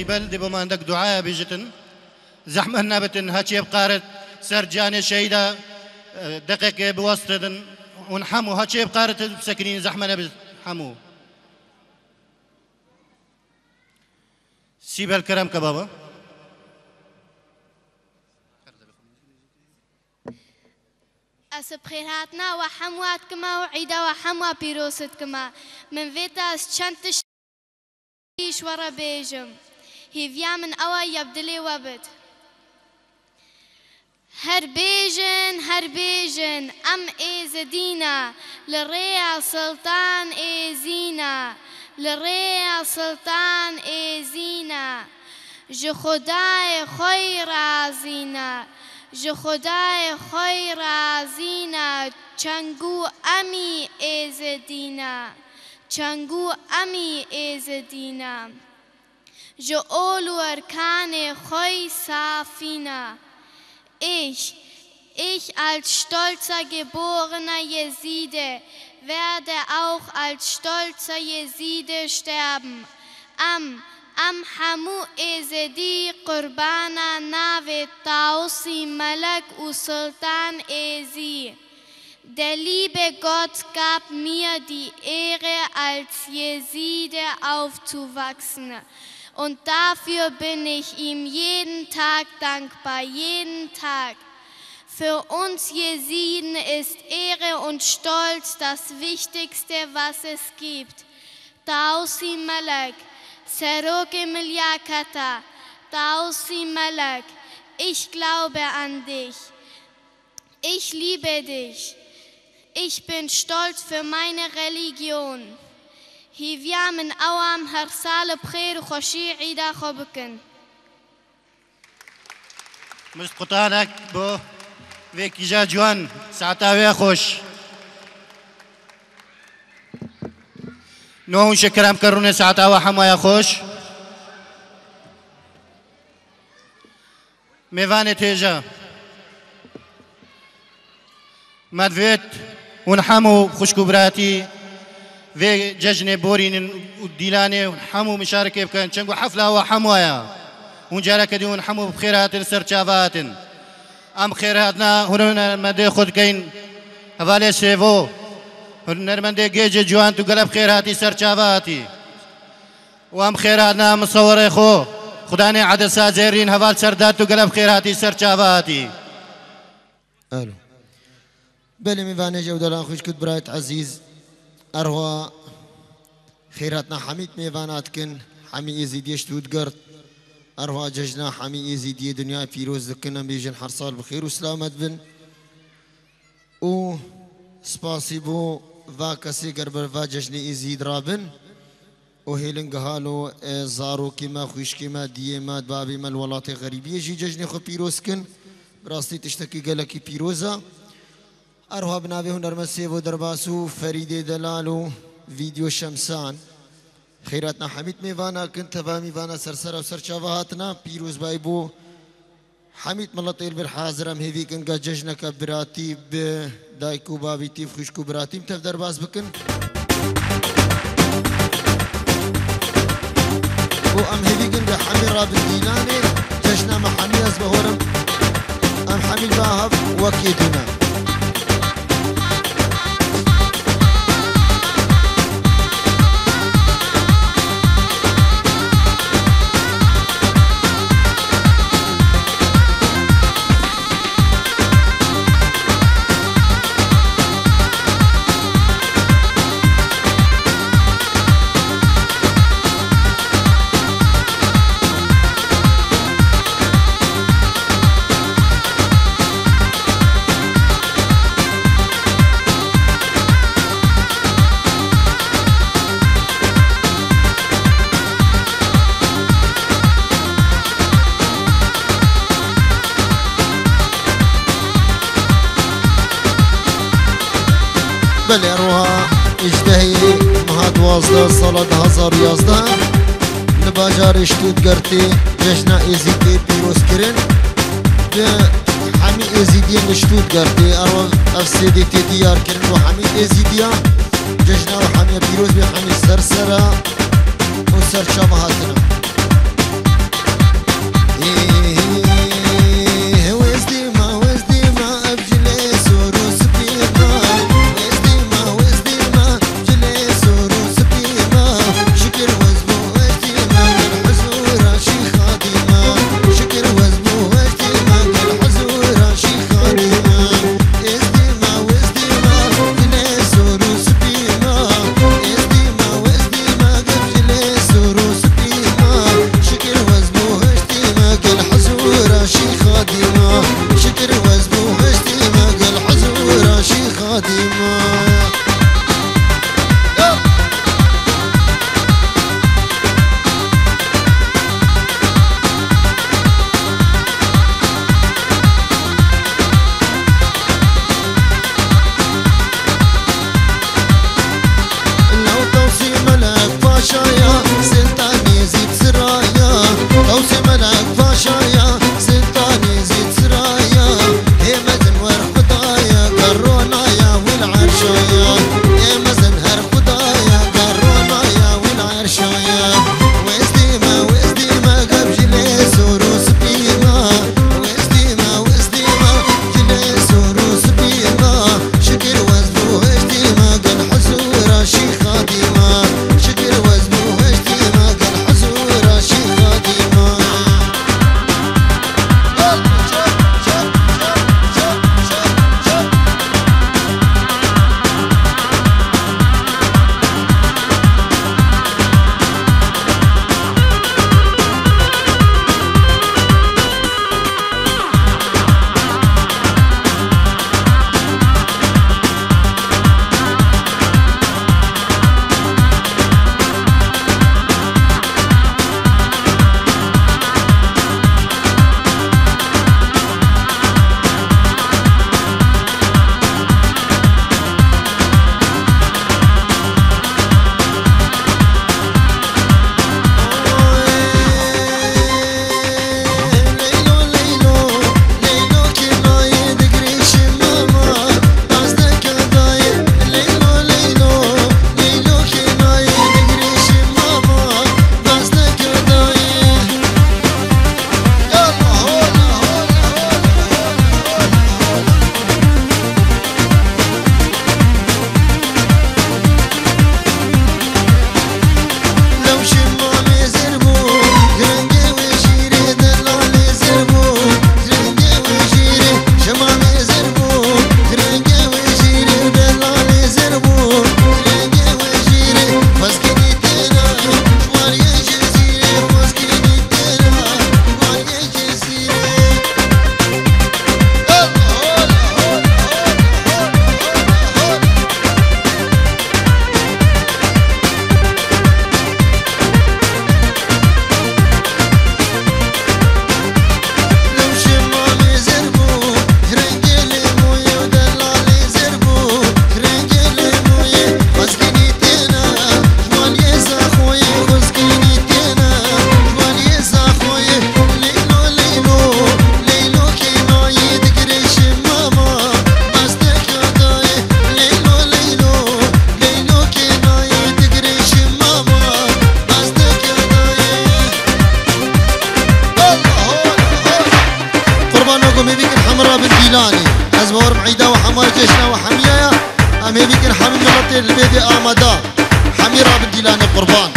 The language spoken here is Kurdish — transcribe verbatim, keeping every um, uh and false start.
Bel dê bo me hindek duaya bêjitin. Zehmet nebitin, heçê biqarit ser canê şehîda, e, deqekê biwestitin. Hûn hemû heçê biqarit bisekinîn, zehmet nebit hemû. Sîbel kerem ke baba. Ez bi xêrhatina we hemû dikime û îda we hemû pîroz dikime. Min vêta ez çend tişt ji we re bêjim. Hêviya min ew e ya bi dilê we bit. Her bêjin, her bêjin, em êzidî ne, li rêya Siltan êzî ne, li rêya Siltan êzî ne. Ji Xwedayê xwe yî razî ne, ji Xwedayê xwe yî razî ne, çengû em î êzidî ne, çengû em î êzidî ne. Ji ol û erkanê xwe yî safî ne. Ich, ich als stolzer geborener Jeside werde auch als stolzer Jeside sterben. Em, em hemû êzidî qurbana navê Tausî Melek û Siltan Êzî. Der liebe Gott gab mir die Ehre, als Jeside aufzuwachsen. Und dafür bin ich ihm jeden Tag dankbar, jeden Tag. Für uns Jesiden ist Ehre und Stolz das Wichtigste, was es gibt. Tausî Melek, Serokê Milyaketa, Tausî Melek, ich glaube an dich. Ich liebe dich. Ich bin stolz für meine Religion. Hêviya min ew e em her sal bi xêr û xweşî îda xwe bikin. Mist qutanek bo vê kîja ciwan, saeta wê xweş. No hûn şekerem kerûne saeta we hemaya xweş. Mêvanê têja. Me divêt hûn hemû xwişk û biratî vê cejnê borînin û dîlanê hûn hemû mişarekê bikin. Çengû hefla we hemû ya. Hûn careke dî hûn hemû bi xêr hatin, ser çava hatin. Em xêrhatina hunermendê xwe dikeyin hevalê Sêvo. Hunermendê gêjê ciwan tu gelek xêr hatî, ser çava hatî. û em xêr hatina misewerê xwe. Xudanê Edesa Zêrîn heval Serdar tu gelek xêr hatî, ser çava hatî. Alo. Belê mêvanê ji ew delan xwişkut birayt ezîz. Erwa xêr hatina hemî mêvana dikin. Hemî Êzîdiyê Stuttgart. Erwa cejna hemî Êzîdiyê dinyayê pîroz dikin. Em bêjin her sal bi xêr û selamet bin. û spasî bo va kesê ger ber va cejnê Êzîd rabin û hêlin gihalo, e, zarokê me, xwîşkê me, diyê me, babê me li welatê xerîbiyê jî cejnê xwe pîroz kin. Bi rastî tiştekî gelekî pîroz e. Her wiha bi navê hunermend Sêvo Derbas û Ferîdê Delal û Vîdyo Şemsan. Xeyratna Hemîd mêvana kin, teva mîvana sersera û serçava hatina, pîrozbayî bo Hemîd miletê li vir hazir. Em hêvî kin ga cejneke biratî bi dayik û bavîtî, xwişk û biratî em tev derbas bikin. Û em hêvî kin ga hemî rabin dîlanê cejna me hemî ez bihorim. Em hemî ba hev wekî dîna. Belê, roha hejdehê meha duwazdeh sala du hazar û yazdeh li bajarê Stuttgartê cejna Êzîdê pîroz kirin. Bi hemî Êzîdiyên li Stuttgartê, ev, ev sêdê tê diyar kirin bo hemî Êzîdiyan. Cejna we hemiya pîroz bê, hemî sersera û serçava hatina. Qurbano ku me bîkin Hemî Rabin Dîlanî. Ez bawerim eyda we hema cejna we hemiya ya. Em hê bîkin hemî miletê li vê dê amada. Hemî Rabin Dîlanî qurban.